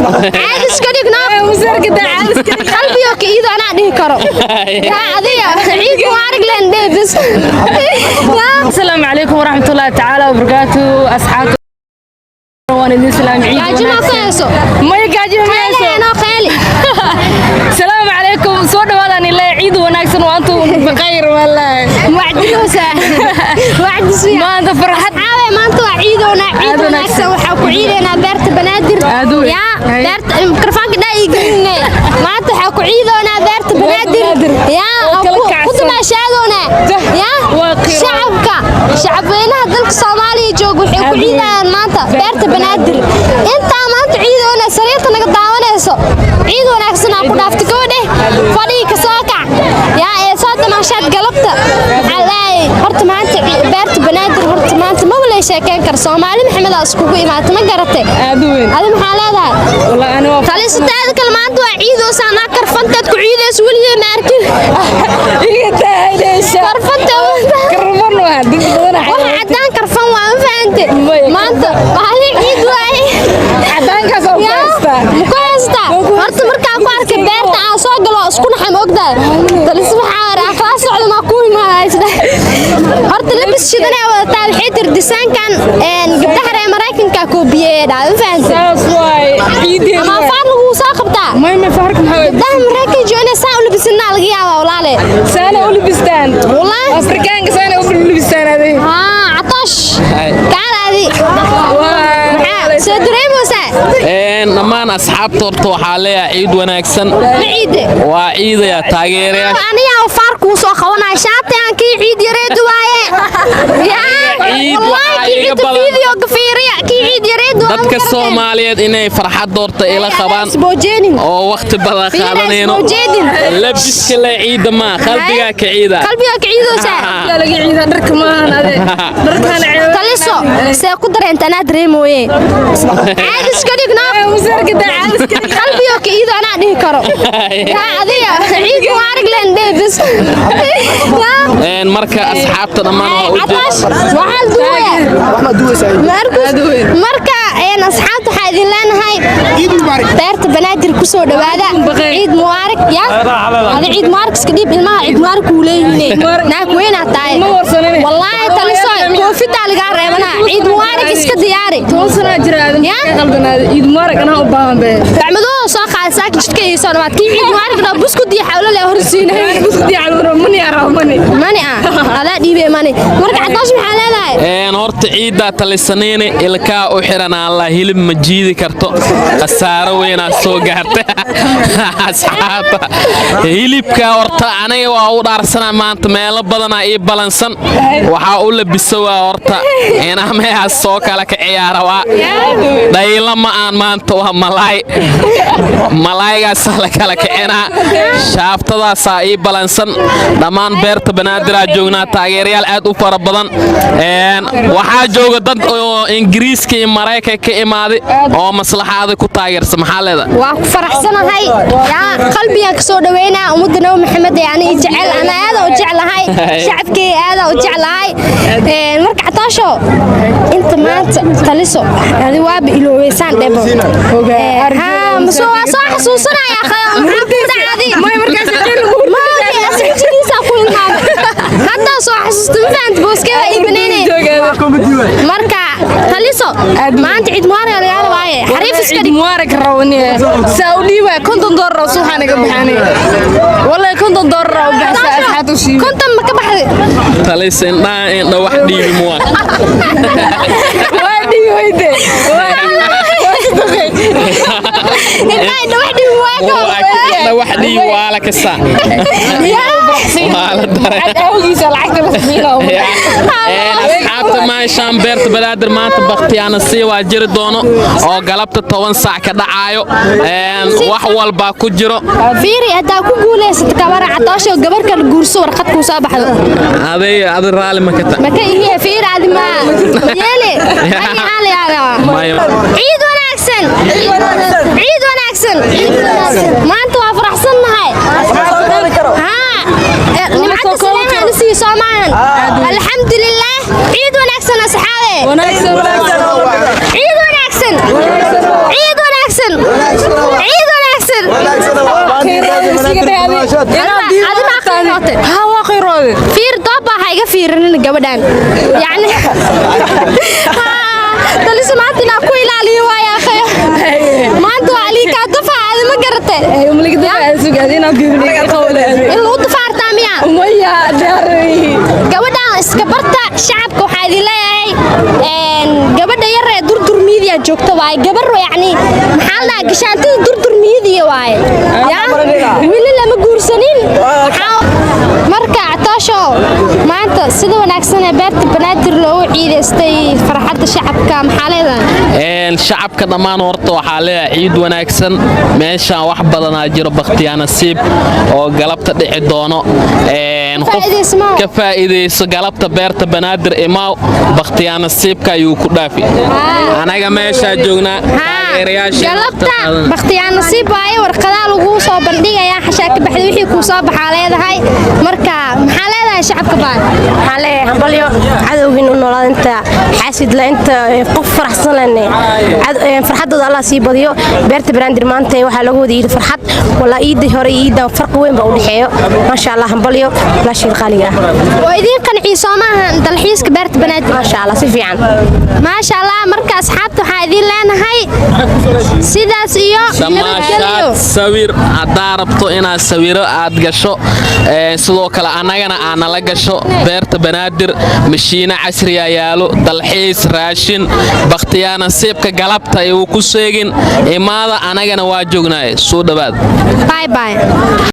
Caadi iska dhigno. Qalbiyo ka iido anaa dhihi karo. Yaa adiga ciid mubaarak leen dheebis. Asalaamu calaykum waraxmatullaahi tacaala wabarakaatu, asxaabta waan idin salaam. Ciid Gaajo ma ku wanaagsan. Hayso. Maya, gaajo ma hayso. Noo qeeli. Salaamu calaykum, soo dhawaadaan ilaa ciid wanaagsan wa antum bikhayr wallaahi. Wacdiyosa. Wacdisuya. Maanta farxad. Caawe maanta waa ciidoona, ciid Aad wanaagsan. Wanaagsan. Waxaa ku ciideynaa beerta Banaadir. Aad u weyn. Yaa Hay. Beerta mikrofoonka dhaa ii geline. Maanta waxaa ku ciidoonaa beerta Banaadir. Banaadir. Yaa Oo kala ku kacsan. Dumaashaadoona. Yaa Waa qiiro. Shacabka, shacabweynaha dalka Soomaaliya jooga waxay ku Aad u weyn. Ciidayaan maanta beerta Banaadir. Intaa maanta ciidoona sariirta naga daawanayso. Ciid wanaagsan aa ku dhaaftay gabadhe. Fadhiga ka soo kac. Yaa ee soo damaashaad galabta. Waxaa leeyahay horta maanta beerta Banaadir, horta maanta ma wala sheekeyn karo. Soomaali Maxamed aa iskugu imaatay, ma garatay? Aad u weyn. Adi maxaa leedahay? Wallaahi ani waa Talisataada kale maanta waa ciidoosaa naa karfanteed ku ciidayso weligee ma arkin. Iga tahaydaysa. Karfanta Karfan waa dad badan. Waxa caddaan karfan waa, ma fahante? Maya. Maanta maalin ciid waaye. Cadaankaas oo ku Yaa, haystaa. Ma ku haystaa? Horta markaan ku arkay beerta aan soo galo waa isku naxay, ma ogtahay? Talis waxaa hore aan kala socdo maa ku imaanaysa. Horta labis shidanaa wadataa, waxay tiri disaankan gabdhaha reer Maraykanka koobiyey dhaa, ma fahante? Saas waaye ciideedu. Ama faar lagu soo qabtaa. May may, faarka maxaa waye? Gabdhaha Maraykanka jooga inay saan u labisanaa laga yaabaa, walaale. Saana u libistaan. Wallaahi. Afrikaanka saana u libistaan aday. Haa, Catoosh. Kaalaadi. Maxaa soo dareemaysaa? Dhammaan asxaabta horta waxaa leeyahay ciid wanaagsan. Ma ciide? Waa ciidaya taageerayaasha. Anigaa faar kuu soo qabanaya, shaati aan kii ciid yareedu waaye. Yaa Ciid wallaahi waxaa kii iga ciidda badan. Videoga fiiriya, kii ciid yareedu waa. Dadka Soomaaliyeed inay farxad horta ila qabaan Isboojeedin. Oo waqti badan Fiiri, qaadanayno. Isboojeedin. Labiska le ciidda maa, qalbigaa ka ciida. Qalbiga ka ciidoosaa. Laga ciida dharka maahan ade dharkaan ceeb. Taliso see ku dareenta anaa dareemooye. Caadi iska dhigno. Qalbiga ka iido anaa dhihi karo. Yaa adiga ciid mubaarak leen dheebis. Yaa Marka asxaabta dhammaan waa u Catoosh waxaa duwaya Markus marka asxaabta waxaa idin leenahay beerta Banaadir ku soo dhawaada, ciid mubaarak. Ya adi ciid mubaarak iska dhiib, ilmaha ciid mubaarak uu leeyihiin, naag weynaa tahay. Ma warsanine. Wallaahi taliso koofidaa lagaa reebanaa, ciid mubaarak iska diyaari. 10 sano jira aadan. Ya? Qaldanaada ciid mubaarak anaa u baahan be. Gacmadooda soo qaada saaka jidka iyo soo dhawaad kii ciid mubaarak dhaa buskud iyo xawlo leh horsiinay. Buskud iyo xalwo mani arao mani. Mani ah adaa dhiibee mani. Marka Catoosh maxaa leedahay? Horta ciiddaa talisanayne ilkaa u xiran aan la hilib ma jiidi karto, khasaaro weynaa soo gaartay asxaabta. Hilibka horta aniga waa u dhaarsanaa, maanta meelo badanaa ii balansan, waxaa u labisa waa horta inaa meehaas soo kala ka ciyaara. Waa dhaylo ma aan maanta, waa malaay, malaaygaasaa la kala kicinaa, shaaftadaasaa ii balansan. Dhammaan beerta Banaadiraa joognaa, taageerayaal aad u fara badan. Waxaa jooga dad oo Ingiriiska iyo Maraykanka ka imaaday oo maslaxaada ku taageersan. Maxaa leedahay? Waa ku faraxsanahay, yaa qalbigaan ka soo dhaweynaa ummadda Nabi Maxamed ee aniga jecel, ana aad u jeclahay shacabkeyga, aad u jeclahay. Marka Catoosho inta maanta taliso adi waaba ilooweysaan dhebo. Haa, mase waa soo xasuusanaya, maxaa ku dhacday? Maogi ku ilmaamay haddaa soo xasuusta, ma fahanta? Booskee waa ii banaynay. Marka taliso maanta ciid mubaarak lagaa rabaaye, xariif iska dhig. Mubaarak rawni saa u dhiibay $50 raw suuxaan iga baxaanay, wallahi $50 raw baxsa asxaabta u shiibi. 50 ma ka baxday? Talisa indhaha indha wax dhiibi muwa. Waa dhiibi weyde, waa dhiibi. Indhaha indha wax dhibi waa Indha wax dhiibi waa la kasaa, waa la daray. Awgiisa lacagta la siino. Asxaabta maashaan beerta Banaadir maanta bakhtiyaana sii waa jiri doono oo galabta 10 saac ka dhacaayo. Wax walbaa ku jiro. Fiiri, haddaa ku guulaysato kabara Catoosho gabar kale guurso, warqad kuu soo baxdo. Aday adi raalli ma ka ta? Maka ihiye, fiiri, adi ma yeele mani aali aala. Maya. Ciid wanaagsan, ciid wanaagsan, maanta waa faraxsannahay. Haa, nimcada saleemaa na siiyo soomaahan, alxamdulilaah. Ciid wanaagsan asxaabe, ciid wanaagsan, ciid wanaagsan. fiirinin gabadhan. Yacni Taliso maanta inaa ku ilaaliyo waaya akhayo. Maanta waa liikaa dafaa, aadi ma garate? In lagu dafaartaa miyaa? Gabadhan iska barta. Shacabka waxaa idin leeyahay, gabadha yar ee Durdur Media joogta waaye. Gabar yacni maxaa la dhahaa, gashaantida Durdur Media waaye. Ya weli lama guursanin. Marka Catoosho, maanta sida wanaagsan ee beerta Banaadir loogu ciidaystay, farxadda shacabka maxaa leedahay? Shacabka dhammaan horta waxaa leeyahay ciid wanaagsan. Meeshaan wax badanaa jiro, bakhtiyaa nasiib oo galabta dhici doono. Qof ka faa'iidayso galabta beerta Banaadir, imaaw, bakhtiyaa nasiibka ayuu ku dhaafi. Anaga meeshaa joognaa. Galabta bakhtiyaa nasiib waaye. Warqadaa laguu soo bandhigayaa, xashaa ka baxda, wixii kuu soo baxaa leedahay. Marka maxaa leedahay shacabka baan? Waxaan leeyahay hambalyo. Cadowgiin u noolaada, inta xaasidla, inta qof faraxsan lene farxaddooda Allah sii badiyo. Beerta Banaadir maanta waxaa lagu wada yidhi farxad. Walaa iidii hore iyo iidan farqi weyn baa u dhexeeyo. Maasha Allah, hambalyo walaasheed qaaliga ah. Oo idiin qanciyo soo maahan dalxiiska beerta Banaadir? Maasha Allah, si fiican. Maasha Allah. Marka asxaabta waxaa idiin leenahay sidaas iyo Damaashaad, sawir haddaa rabto inaad sawiro aad gasho, sidoo kale annagana aad nala gasho. Beerta Banaadir mashiino casriya yaalo, dalxiis, raashin, bakhtiyaa nasiibka galabta igu ku sheegin. Imaada, anagana waa joognaaye, soo dhowaad. Bye bye.